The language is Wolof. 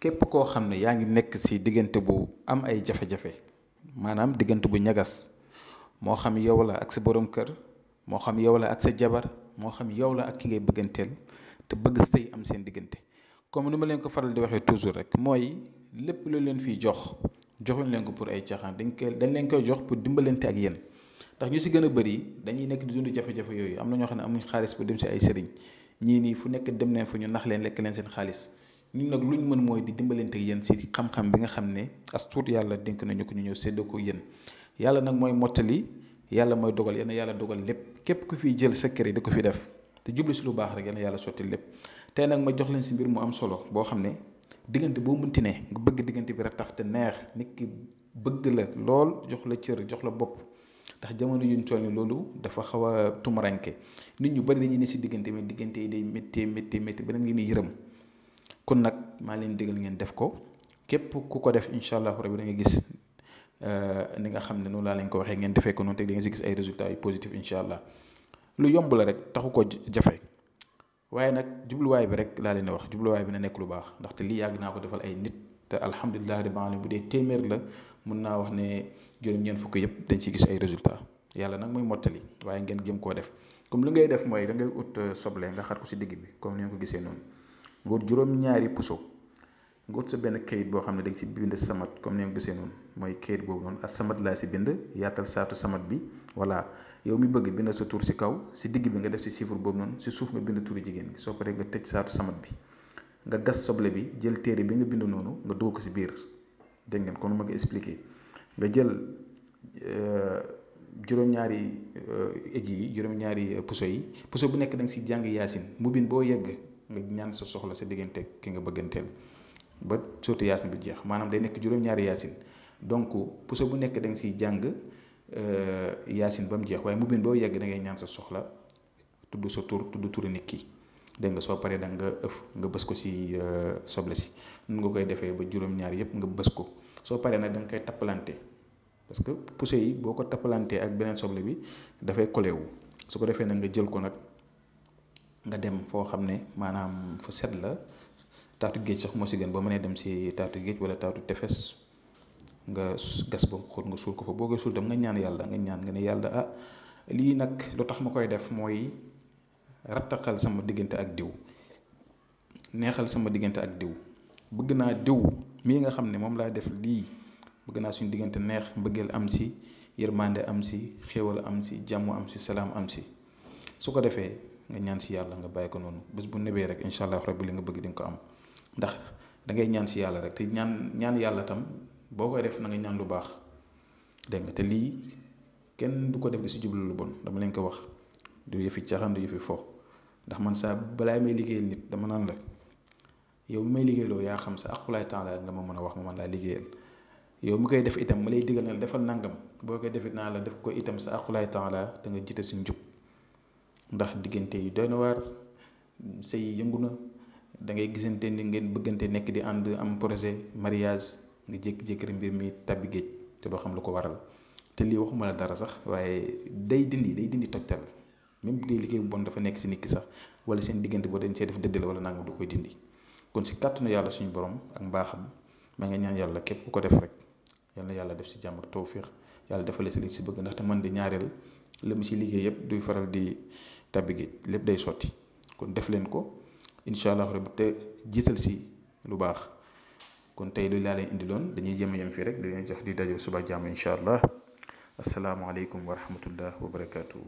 képp koo xam ne yaa ngi nekk ci diggante bu am ay jafe-jafe maanaam diggante bu ñagas moo xam yow la ak sa borom kër moo xam yow la ak sa jabar moo xam yow la ak ki ngay bëgganteel te bëgg sëy am seen diggante comme ni ma leen ko faral di waxee toujours rek mooy lépp lu leen fiy joxuñ leen ko pour ay caaxaan dañ leen koy jox pour dimbalante ak yéen ndax ñu si gën a bëri dañuy nekk di dund jafe-jafe yooyu am na ñoo xam ne amuñ xaalis bu dem si ay sëriñ ñii nii fu nekk dem neen fu ñu nax leen lekk leen seen xaalis ñun nag lu ñu mën mooy di dimbalante ak yéen si xam-xam bi nga xam ne as tuut yàlla dénk nañu ko ñu ñëw séddoo ko yéen yàlla nag mooy mottali yàlla mooy dogal yéen yàlla dogal lépp képp ku fiy jël sa kër yi di ko fi def te jublu si lu baax rek yéen yàlla sotti lépp tey nag ma jox leen si mbir mu am solo boo xam ne diggante boo munti ne nga bëgg diggante bi rek tax te neex nit ki bëgg la lool jox la cër jox la bopp ndax jamono yuñ toll ni loolu dafa xaw a tumaranke nit ñu bari dañuy ne si diggante mais diggante yi day métti ba ngeen di yërëm kon nag maa leen digal ngeen def ko képp ku ko def incha allah rabi da nga gis ni nga xam ne noonu laa leen ko waxee ngeen defee ko noonu te da nga si gis ay résultats yu positif incha allah lu yomb la rek taxu ko jafe waaye nag jubluwaay bi rek laa leen wax jubluwaay bi na nekk lu baax ndaxte lii yàgg naa ko defal ay nit te alhamdulilah rabbil alamin bu dee téeméer la mun naa wax ne juróom-ñeent fukk yëpp dañ ci gis ay résultats yàlla nag mooy mottali waaye ngeen jëm koo def comme li ngay def mooy da ngay ut soble nga xar ko si digg bi comme ni nga ko gisee noonu nga ut juróom-ñaari puso nga ut sa benn kayit boo xam ne da nga si bind samat comme ni nga ko gisee noonu mooy kayit boobu noonu ak samat laa si bind yaatal saatu samat bi voilà yow mi bëgg bind sa tur si kaw si digg bi nga def si chiffre boobu noonu si suuf nga bind turi jigéen gi soo paree nga tëj saatu samat bi nga gas soble bi jël téere bi nga bind noonu nga dugg ko si biir dégg ngeen kon ma ko expliqué nga jël juróom-ñaari éji yi juróom-ñaari puso bu nekk da nga si jàng yaasin mu bind boo yegg nga ñaan sa soxla sa diggante ki nga bëgganteel ba surtout yaasin bi jeex maanaam day nekk juróom-ñaari yaasin donc puso bu nekk da nga siy jàng yaasin ba mu jeex waaye mu bind boo yegg da ngay ñaan sa soxla tudd sa tur tudd turu nit ki dégg nga soo paree da nga nga bës ko si soble si nun nga koy defee ba juróom-ñaar yëpp nga bës ko soo paree nag da nga koy tappalante parce que pousse yi boo ko tappalantee ak beneen soble bi dafay collé wu su ko defee nag nga jël ko nag nga dem foo xam ne maanaam fu set la taatu géej sax moo si gën ba mënee dem si taatu géej wala taatu tefes nga gas ba xóot nga suul ko fa boo koy suul tam nga ñaan yàlla nga ne yàlla lii nag lu tax ma koy def mooy rattaxal sama diggante ak diw neexal sama diggante ak diw bëgg naa diw mii nga xam ne moom laa def lii bëgg naa suñu diggante neex mbëggeel am si yërmande am si xéewal am si jàmm am si salaam am si su ko defee nga ñaan si yàlla nga bàyyi ko noonu bés bu nebee rek incha allah rabbi li nga bëgg di nga ko am ndax da ngay ñaan si yàlla rek te ñaan yàlla tam boo koy def na nga ñaan lu baax dégg nga te lii kenn du ko def di si jublu lu bon dama leen ko wax du yëfi caaxaan du yëfi fo ndax man saa balaay may liggéeyal nit dama naan la yow mi may liggéeyloo yaa xam sa aqulaay temps la nga ma mën a wax ma man laa liggéeyal yow mi koy def itam ma lay digal na la defal nangam boo koy defit naa la def ko itam sa aqulaay temps la te nga jiite suñ jub ndax diggante yi doy na waar sëy yëngu na da ngay gisante ni ngeen bëggante nekk di ànd am projet mariage nga jékki-jékki rek mbir mi tabbi géej te doo xam lu ko waral te lii waxuma la dara sax waaye day dindi tojtal même bu dee liggéey bu bon dafa nekk si nit ki sax wala seen diggante boo dañ see def dëdd la wala nangam du koy dindi kon si kàttanu yàlla suñu borom ak mbaaxam maa nga ñaan yàlla képp ku ko def rek yal na yàlla def si jàmm ak tawfiix yàlla defal si li si bëgg ndaxte man di ñaareel la mu si liggéey yëpp duy faral di tabbi géej lépp day sotti kon def leen ko incha allah rabbi te jiital si lu baax kon tey lu laa leen indiloon dañuy jëm a yem fii rek di leen jox di daje suba jàmm incha allah asalaamaaleykum wa rahmatullah wa barakaatu.